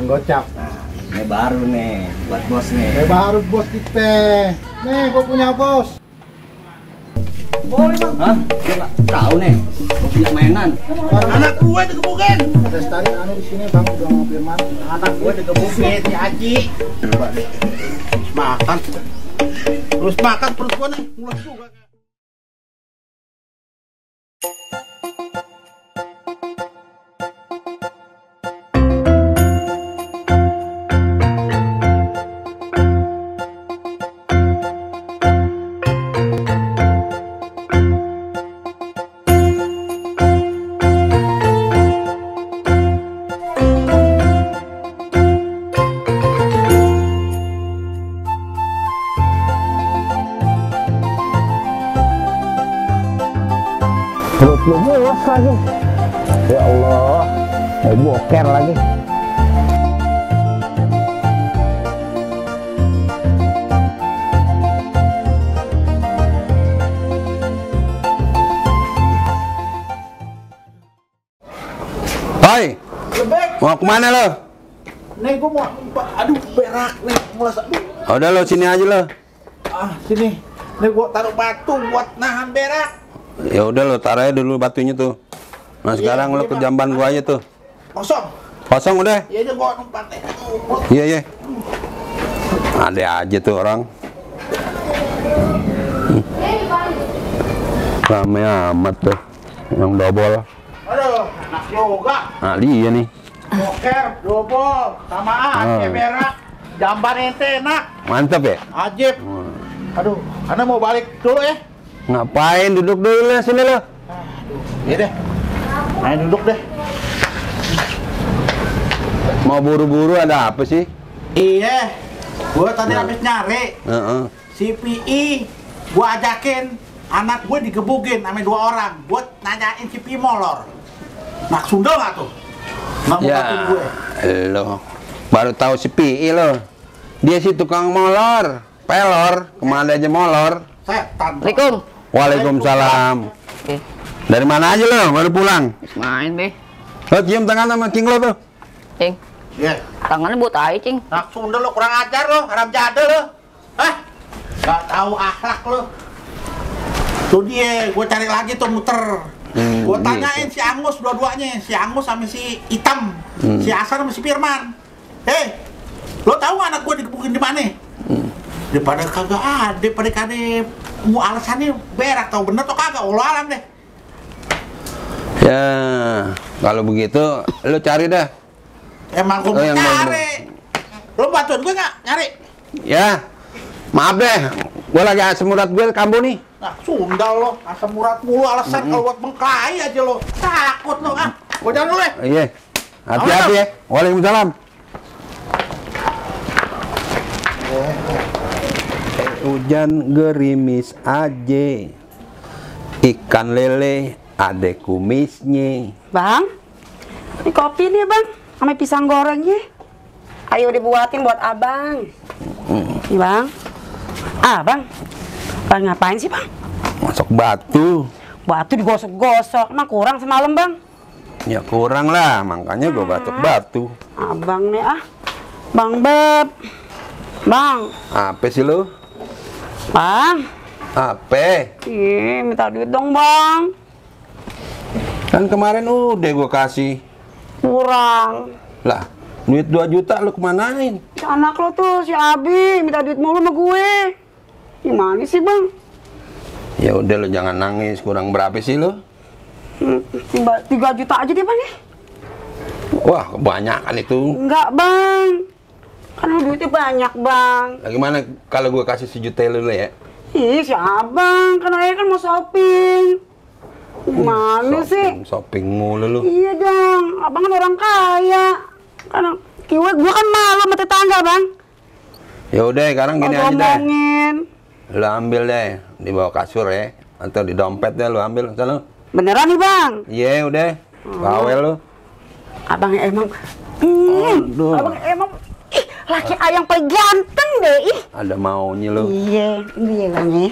gocap. Nah, ini baru nih buat bos nih. Baru bos kita. Nih, gua punya bos. Boleh bang? Hah? Gue nggak tahu nih. Gue punya mainan. Anak gue digebukin. Ada tadi anu di sini bang udah mau firman. Anak gue digebukin si Aji. Makan. Terus makan perut gua nih. Mulai juga. Perut lu mules lagi. Ya Allah, mau boker lagi. Hoi, mau kemana lo? Nih gua mau, aduh berak nih, mules aduh. Udah lo sini aja lo. Sini. Nih gua taruh batu buat nahan berak. Ya udah lo taruh aja dulu batunya tuh. Nah sekarang lo ke jamban gua aja tuh. Kosong. Kosong udah. Ya udah gua numpang. Iya iya. Ada aja tuh orang. Rame amat tuh yang double. Aduh, enak juga. Nah dia nih. Boker, double, samaan, kayak berak. Jamban ente enak. Mantap ya. Ajib. Aduh, Anda mau balik dulu ya? Ngapain duduk dulu sini lo? Iya deh. Ayo duduk deh. Mau buru-buru ada apa sih? Iya. Gua tadi habis nyari. Si PI, gua ajakin anak gue digebukin sama 2 orang. Gua nanyain si PI molor. Nak sundel nggak tuh? Nggak mau bantuin gue. Lo baru tahu si PI lo. Dia si tukang molor, pelor, kemana aja molor. Setan. Assalamualaikum. Waalaikumsalam. Oke. Dari mana aja lo? Baru pulang? Main be. Lo cium tangan sama King lo tuh. Cing. Iya. Tangannya buat tai, Cing. Nak sundel lo kurang ajar lo, haram jadel lo. Hah? Gak tahu akhlak lo. Tuh dia, gue cari lagi tuh muter. Gue tanyain si Angus dua-duanya, si Angus sama si Itam, si Hasan sama si Firman. Hei, lo tahu nggak anak gue digebukin di mana? Daripada kagak ada, daripada kagak mau alasannya berak, tau bener atau kagak, Allah alam deh. Ya, kalau begitu lo cari dah. Emang gue mau cari. Lo bantuin gue nggak nyari? Ya, maaf deh. Gue lagi asam urat gue kambuh nih. Nah, sundal lo, asam urat mulu alasan kalau buat bengkai aja lo. Takut lo, gue jalan dulu ya. Iya, hati-hati ya. Waalaikumsalam. Hujan gerimis aja, ikan lele ada kumisnya. Bang, ini kopi nih bang, sama pisang gorengnya. Ayo dibuatin buat abang. Nih bang. Bang, bang ngapain sih bang? Masuk batu. Batu digosok-gosok, emang kurang semalam bang? Ya kurang lah, makanya gue batuk batu. Abang nih Bang Beb. Bang. Apa sih lu? Bang. Apa? Ih, minta duit dong bang. Kan kemarin udah gue kasih. Kurang. Lah, duit 2 juta lu kemanain? Si anak lo tuh, si Abi, minta duit mulu sama gue. Gimana sih bang? Ya udah lu jangan nangis, kurang berapa sih lu? 3 juta aja deh bang ya? Wah, kebanyakan itu. Enggak bang. Kan lu duitnya banyak bang. Lah gimana kalau gue kasih 1 juta lu ya? Ih, si abang, kan ayah kan mau shopping. Gimana sih? Shopping mulu lu. Iya dong, abang kan orang kaya. Karena gua kan malu sama tetangga bang. Ya udah, sekarang gini aja deh. Ngomongin. Lu ambil deh di bawah kasur ya, atau di dompet deh lu ambil sana. Beneran nih bang? Iya udah, bawel lu. Abang emang, abang emang, laki ayang paling ganteng deh. Ada maunya lu. Iya, iya bang ya.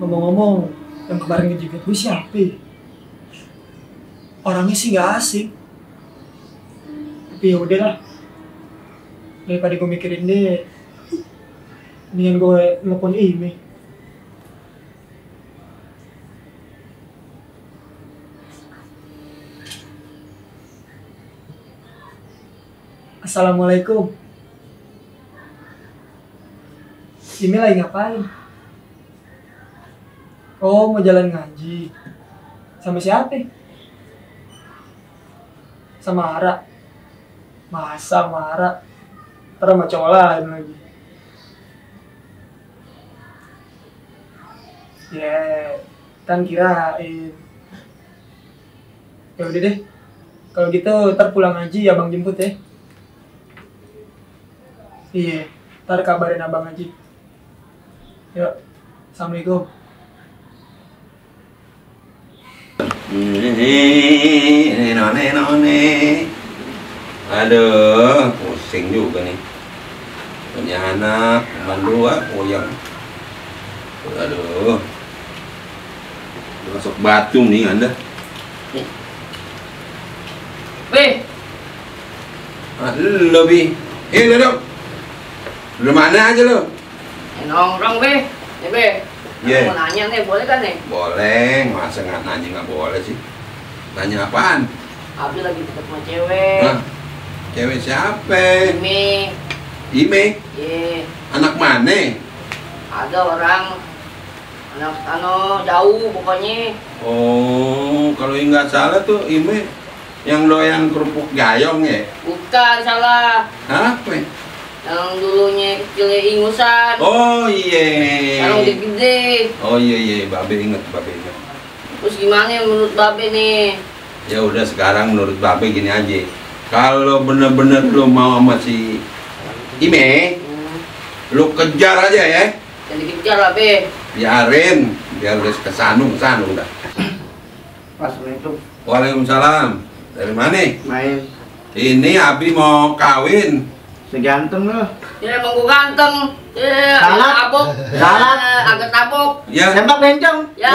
Ngomong-ngomong, yang kemarin ngejegat gue siapa? Orangnya sih nggak asik. Tapi ya udahlah, Daripada gue mikirin dia, mendingan gue nelfon Ime. Assalamualaikum. Ime lagi ngapain? Oh, mau jalan ngaji. Sama siapa? Sama Ara. Masa sama Ara? Ntar sama cowok lain lagi. Kan kirain. Ya udah deh. Kalau gitu ntar pulang ngaji abang jemput ya. Iya, ntar kabarin abang ngaji. Yuk, assalamualaikum. None. Aduh, pusing juga nih. Punya anak, cuman 2, puyeng. Aduh. Masuk batu nih Anda. Be, Lo Bi. Duduk. Lu mana aja lo? nongkrong Be. Nih Be, Iya. mau nanya nih, boleh kan nih? Boleh, masa nggak nanya nggak boleh sih? Nanya apaan? Abi lagi deket sama cewek. Hah? Cewek siapa? Ime, Ime? iya, Anak mana? ada orang anak jauh pokoknya. Oh, kalau nggak salah tuh Ime yang doyan kerupuk gayong ya? Bukan, salah. Hah? Yang dulunya kecilnya ingusan. Oh iya. Sekarang udah gede. Oh iya, Babe inget. Terus gimana ya menurut Babe nih? Ya udah sekarang menurut Babe gini aja. Kalau bener-bener lo mau sama si Ime, lo kejar aja ya. Jadi kejar lah Be. Biarin, biar udah kesanung dah. Assalamualaikum. Waalaikumsalam. Dari mana? Main. Ini Abi mau kawin. Seganteng lo. Ya emang gua ganteng. Salah. Agak tabok. Salah. Agak tabok. Ya. Sempak bencong. Ya,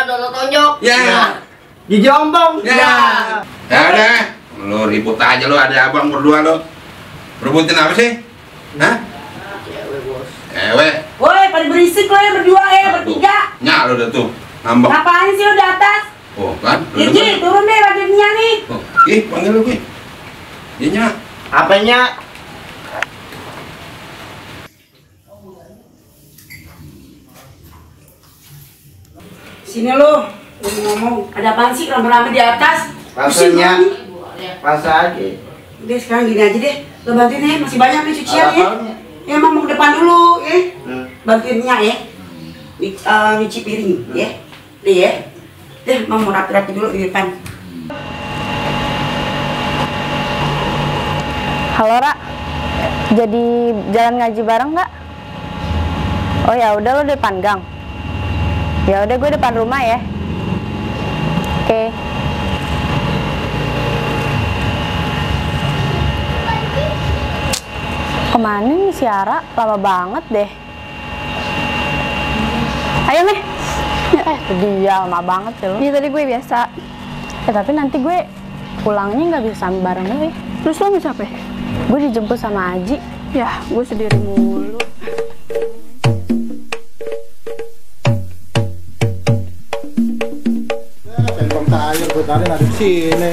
dodo tonjok. Ya. Gigi ompong. Ya. Ya udah. Lo ribut aja lo, ada abang berdua lo. Rebutin apa sih? Hah? Cewek bos. Cewek. Woi, pada berisik lo ya berdua ya, bertiga. Nyak lo udah tuh. Ngambek. Ngapain sih lo di atas? Oh kan? Lo Gigi, denger? turun deh badannya nih. Oh, ih, panggil lu, Ki. Iya, Nyak. Apanya? Sini lo, gue mau ngomong. Ada apaan sih rame-rame di atas? Pusing Rasanya. banget nih. Masa aja. Udah sekarang gini aja deh, lo bantuin ya, masih banyak nih cucian ya. Apanya? Ya emang mau ke depan dulu ya. Hmm. Bantuin Nya ya. Nyuci piring ya. Deh ya. Deh, mau rapi-rapi dulu di depan. Halo Ra, jadi jalan ngaji bareng nggak? Oh ya udah, lo depan gang. Ya udah, gue depan rumah ya. Oke. Kemana nih si Ara? Lama banget deh. Ayo nih. Itu dia, lama banget sih lo. Ini tadi gue biasa. Tapi nanti gue pulangnya nggak bisa bareng deh. Terus lo bisa apa? Gue dijemput sama Aji. Ya, gue sendiri mulu. Telepon tayo, gue tadi ada di sini.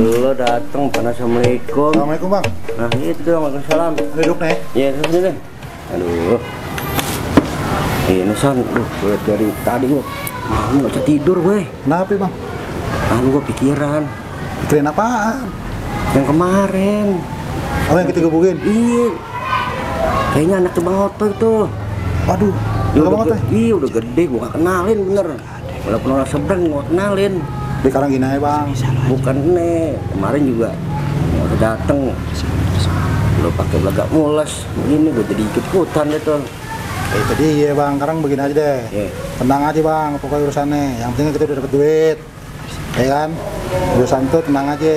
Lo dateng, Assalamualaikum. Assalamualaikum bang. Nah itu dong, Waalaikumsalam. Duduk nih. Iya, terus deh. Aduh. Ini Son, gue dari tadi gue nggak bisa tidur gue. Kenapa bang? Gue pikiran Pikirin apaan? yang kemarin. Oh yang kita gebukin? Iya. Kayaknya anak Bang Oto itu. Waduh, Iya udah banget udah, iya udah gede, gue gak kenalin bener. Walaupun orang seberang gue gak kenalin. Di sekarang gini aja bang. Bukan nih, kemarin juga udah dateng. Lo pakai belagak mules, ini gue jadi ikut-ikutan deh tuh. Itu dia bang, sekarang begini aja deh. Iya. Tenang aja bang, pokoknya urusannya. Yang penting kita udah dapet duit. Ya kan? Urusan tuh tenang aja.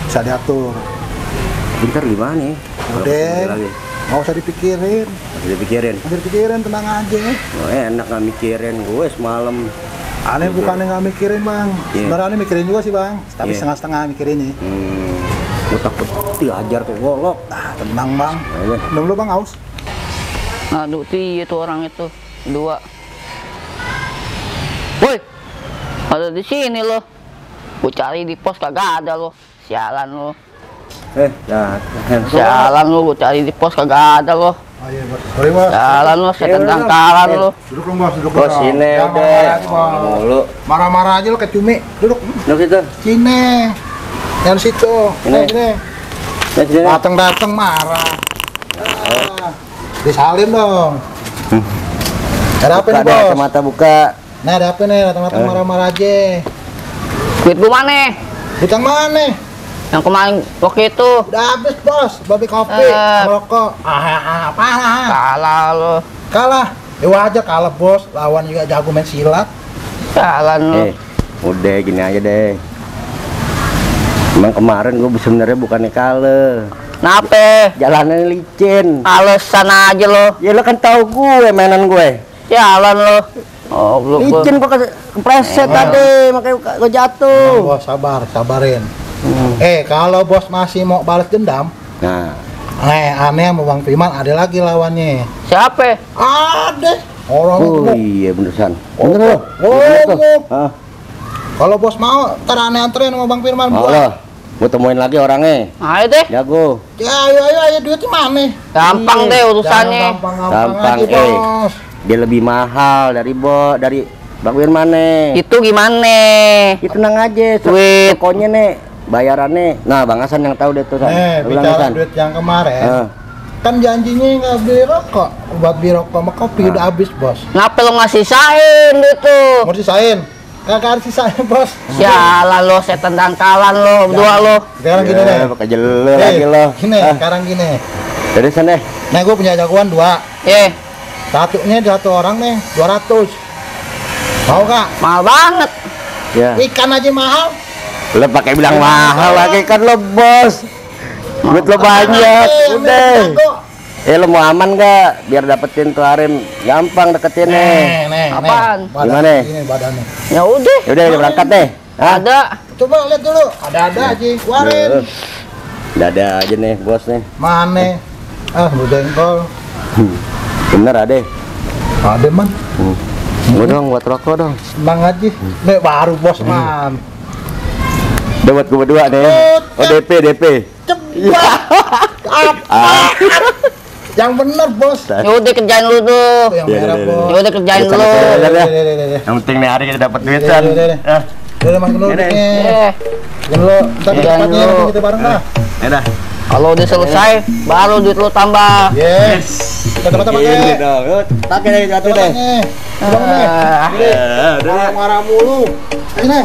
Bisa diatur. Bentar gimana nih? Udah, Lagi. nggak usah dipikirin. Masih dipikirin. Nggak usah dipikirin, tenang aja. Oh, enak gak mikirin gue semalam. Aneh bukannya nggak mikirin bang. Iya. Sebenarnya aneh mikirin juga sih bang. Tapi Iya. setengah-setengah mikirinnya. Gue takut diajar kayak golok. Tenang bang. Ayo. Minum dulu bang, haus. Aduh, itu orang itu. Dua. Woi, ada di sini loh. Gue cari di pos kagak ada loh. Sialan lo. Nah, Sialan lo, gue cari di pos kagak ada loh. Oh iya bos. Sorry bos. Sialan lo, saya tendang kalan lo. Duduk dong bos, duduk bos dong. sini Jangan udah. marah lagi, bos. Mulu. Marah-marah aja lo kayak cumi. Duduk. Duduk situ. Sini. Yang situ. Sini. Sini. Sini. Datang-datang marah. Disalin dong. Ada apa Buka nih deh, bos? kacamata buka. Nah ada apa nih? Datang-datang marah-marah aja. Duit gue mana? Hutang mana? Yang kemarin waktu itu. Udah habis bos. Babi kopi, rokok. Apa? Kalah lo. Kalah. Ya wajar kalah bos. Lawan juga jago main silat. Sialan lo. Udah gini aja deh. Emang kemarin gue sebenarnya bukannya kalah. Kenapa? Jalanannya licin. Alasan aja lo. Ya lo kan tahu gue mainan gue. Sialan lo. Oh, belum. Licin kok kepleset tadi, makanya gue jatuh. Nah, bos sabarin. Kalau bos masih mau balas dendam, Nah, aneh sama Bang Firman ada lagi lawannya. Siapa? Ada orang oh gemuk. iya beneran. Bener lo. Gemuk. Ah, Kalau bos mau, ntar aneh anterin sama Bang Firman. mau Buat. lo. Gue temuin lagi orangnya. Ayo deh. Jago. Ya ayo duitnya mana? Gampang deh urusannya. Gampang aja bos. Dia lebih mahal dari Bang Firman nih. Itu gimana? Itu tenang aja. Duit. Pokoknya nih bayarannya. Nah, Bang Hasan yang tahu deh tuh. San. Lu bilang, Bicara Hasan. duit yang kemarin. Ah. Kan janjinya nggak beli rokok. Buat beli rokok sama kopi udah habis bos. Kenapa lo nggak sisain itu? Mau sisain? Kagak harus sisain bos. Sialan lo, saya tendang kalan lo, berdua lo. Sekarang gini deh. Pakai jelo lagi lo. Gini, sekarang gini. Dari sana. Nah, gue punya jagoan 2. Satunya satu orang nih 200. Mau gak? Mahal banget. Ya. Ikan aja mahal. Lo pakai bilang mahal lagi kan lo bos. Duit lo banyak. Udah. Lo mau aman gak? Biar dapetin tuh Arim gampang deketinnya. Nih. Apaan? Badan Gimana? Ini badannya. Ya udah. Ya udah berangkat deh. Hah? Ada. Coba lihat dulu. Ada aja. Keluarin. Ada aja nih bos nih. Mana? Bu jengkol. Bener ada. Ada man. Gue dong buat rokok dong. Senang aja. Nih baru bos man. Udah buat gue berdua nih. Oh DP. Cepat. Apa? Yang bener bos. Ya udah kerjain lu tuh. Tuh yang merah bos. Ya udah kerjain lu. Yang penting nih hari kita dapat duitan. Udah masuk dulu duitnya. Jangan lo, ntar cepatnya nanti kita bareng dah. Ya dah. Kalau udah selesai, baru duit lu tambah. Yes. Kita pakai. Pakai deh jatuh deh. Marah mulu. Ini.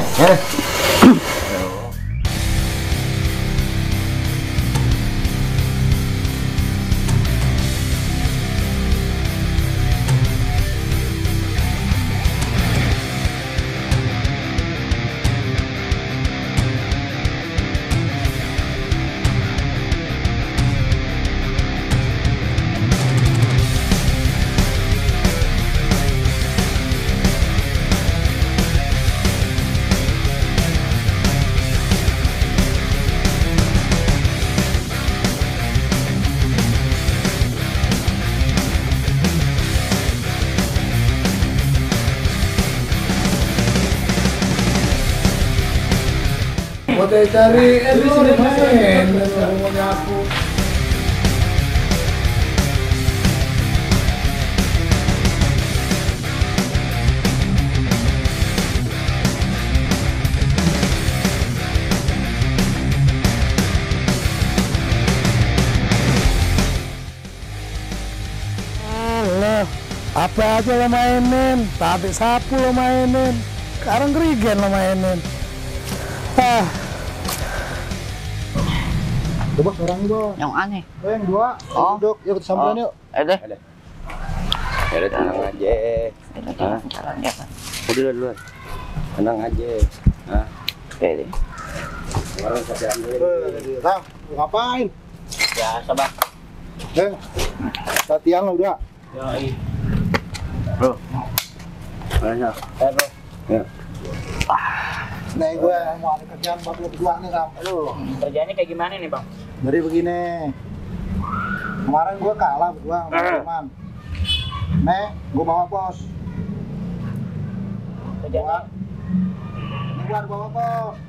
Buat cari di sini main mau nyapu. Apa aja lo mainin, tadi sapu lo mainin, sekarang gerigen lo mainin. Coba orang bos. Yang aneh. Yang 2. Duduk, yuk kita samperin yuk. Deh. Ya udah tenang aja. Caranya kan. Udah. Tenang aja. Hah? Oke deh. Orang kerjaan dulu. Bang, ngapain? Biasa bang. Latihan lo udah. Bro. Mana? Bro. Ya. Nih gue mau ada kerjaan buat lo berdua nih Sam. Aduh, kerjanya kayak gimana nih bang? Jadi begini, kemarin gue kalah berdua sama teman. Nih, gue bawa bos. Kerjanya? Ini gue bawa bos.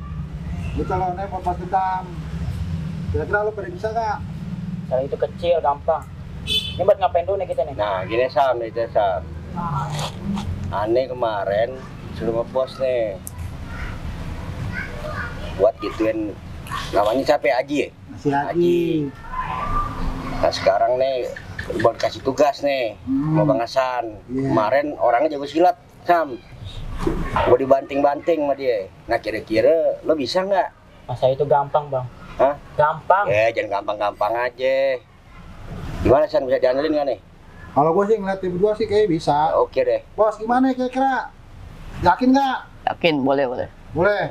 Gue calonnya mau pas dendam. Kira-kira lo pada bisa gak? Kalau itu kecil, gampang. Ini buat ngapain dulu nih kita nih? Nah, gini Sam, itu Sam. Aneh kemarin suruh ngebos nih. Buat gituin namanya capek Aji ya? Masih Haji. Nah sekarang nih buat kasih tugas nih sama Bang Hasan. Kemarin orangnya jago silat, Sam. Gue dibanting-banting sama dia. Nah kira-kira lo bisa nggak? Masa itu gampang bang? Hah? Gampang? Jangan gampang-gampang aja. Gimana San, bisa diandelin nggak nih? Kalau gue sih ngeliat tim berdua sih kayak bisa. Oke deh. Bos gimana kira-kira? Yakin nggak? Yakin, boleh. Boleh.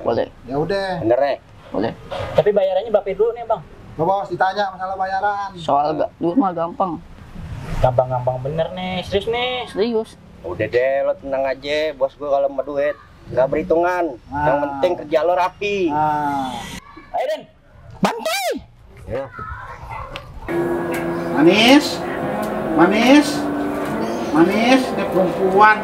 Boleh. Ya udah. Bener nih? Boleh. Tapi bayarannya berapa dulu nih bang? Bos ditanya masalah bayaran. Soal duit mah gampang. Gampang-gampang bener nih, serius nih. Serius. Udah deh, lo tenang aja. Bos gue kalau mau duit nggak berhitungan. Yang penting kerja lo rapi. Ayo Den, bantai. Ya. Manis, ini perempuan.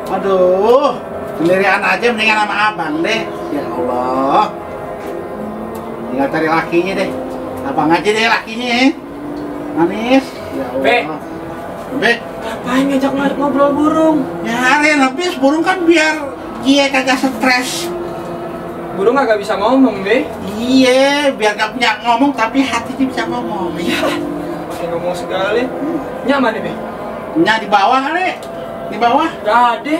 Aduh, sendirian aja mendingan sama abang deh. Ya Allah, tinggal cari lakinya deh. Abang aja deh lakinya ya. Manis. Ya Allah. Be, ngapain ngajak ngobrol burung? nyariin habis burung kan biar dia kagak stres. Burung agak bisa ngomong deh. Iya, biar gak punya ngomong tapi hatinya bisa ngomong. Iya. Pakai ngomong segala. Nyaman nih, Be? Nya di bawah kali. Di bawah? Gak ada.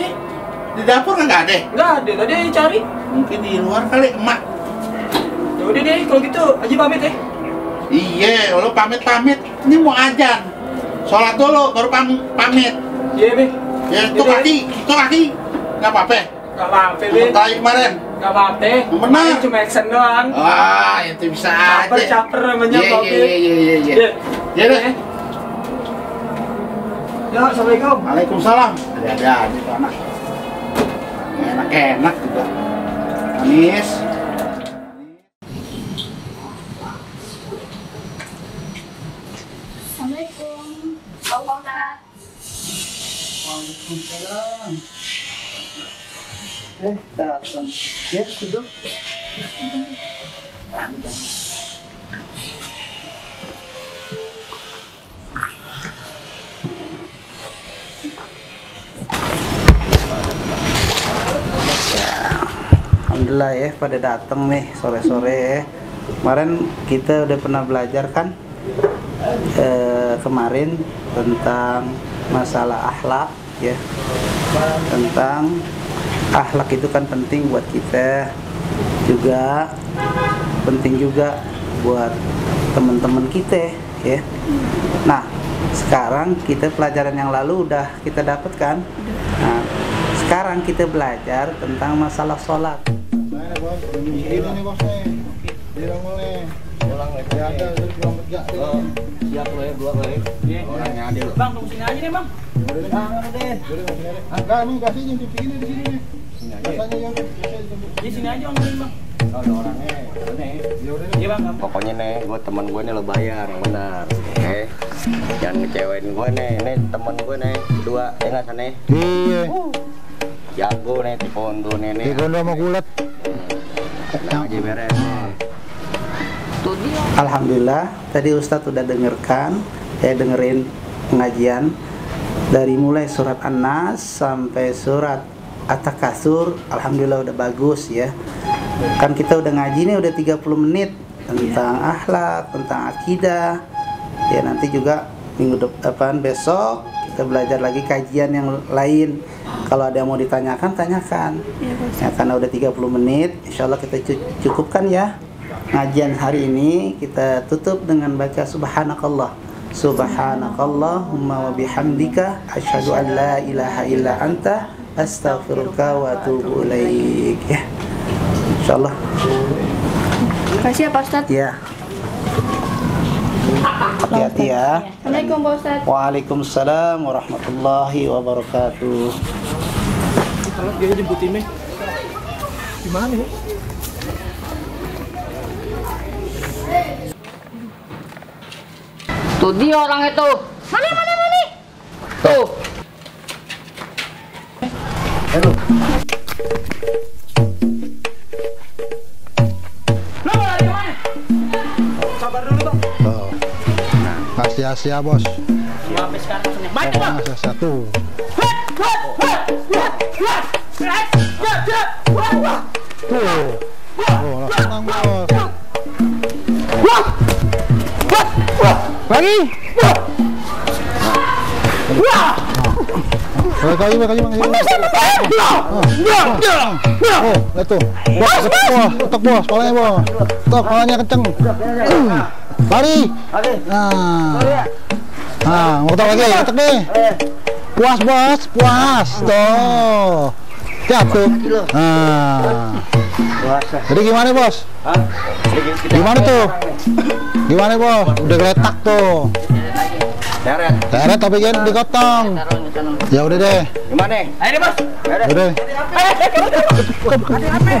Di dapur nggak ada? Gak ada, tadi cari. Mungkin di luar kali, emak. Ya udah deh, kalau gitu Haji pamit ya. Iya, lo pamit. Ini mau ajan. Sholat dulu, baru pamit. Iya, Be. Ya, itu kaki. Nggak apa-apa. Gak apa-apa, Be. Tadi kemarin. Gak apa-apa. Benar. Cuma action doang. Wah, itu bisa aja. Caper namanya mobil. Iya. Ya deh. Ya, assalamualaikum. Waalaikumsalam. Ada itu anak. Enak juga. Manis. Assalamualaikum. Waalaikumsalam. Waalaikumsalam. Datang. Ya, duduk. Alhamdulillah ya pada datang nih sore-sore ya. Kemarin kita udah pernah belajar kan kemarin tentang masalah akhlak ya. Tentang akhlak itu kan penting buat kita juga, penting juga buat teman-teman kita ya. Nah, sekarang kita pelajaran yang lalu udah kita dapatkan. Nah, sekarang kita belajar tentang masalah sholat. Ini bos nih. Bilang boleh. Pulang lagi. Ya ada, pulang kerja. Siap lo ya, gua ya. Orangnya adil. Bang, tunggu sini aja nih, Bang. Enggak, ini kasih jemput sini di sini nih. Biasanya ya, Di sini aja Bang. Oh, ada orangnya. Iya, Bang. Pokoknya nih, gue teman gue nih lo bayar yang benar, oke? Jangan ngecewain gue nih, ini teman gue nih, berdua, ya nggak sana? Iya. Jago nih, taekwondo nih. Taekwondo sama gulat. Tenang aja beres nih. Alhamdulillah, tadi Ustadz udah dengerin pengajian dari mulai surat An-Nas sampai surat At-Takatsur. Alhamdulillah udah bagus ya. Kan kita udah ngaji nih udah 30 menit tentang akhlak, tentang akidah. Ya nanti juga minggu depan besok kita belajar lagi kajian yang lain. Kalau ada yang mau ditanyakan, tanyakan. Ya karena udah 30 menit, insya Allah kita cukupkan ya. Ngajian hari ini kita tutup dengan baca subhanakallah. Subhanakallahumma wa bihamdika asyhadu an la ilaha illa anta astaghfiruka wa atubu ilaik. Ya. Insyaallah. Makasih ya Pak Ustadz. Ya. Hati-hati ya. Assalamualaikum Pak Ustadz. Waalaikumsalam warahmatullahi wabarakatuh. Kalau dia jemputin nih. Gimana ya? Tuh dia orang itu. Mana? Tuh. Tuh. Nggak sia-sia bos. Nggak sia-sia tuh. Tuh, tenang bos. Lagi. Kayu. Oh, itu. Tok bos, kepalanya bos. Tok, kepalanya kenceng. Lari. Nah, mau tok lagi, tok nih. Puas bos, puas. Tuh. Jatuh. Nah. Jadi gimana bos? Gimana tuh? Gimana bos? Udah geletak tuh. Teret tapi kan digotong. Ya udah deh. Gimana? Ayo deh, Bos. Udah. Ada apa?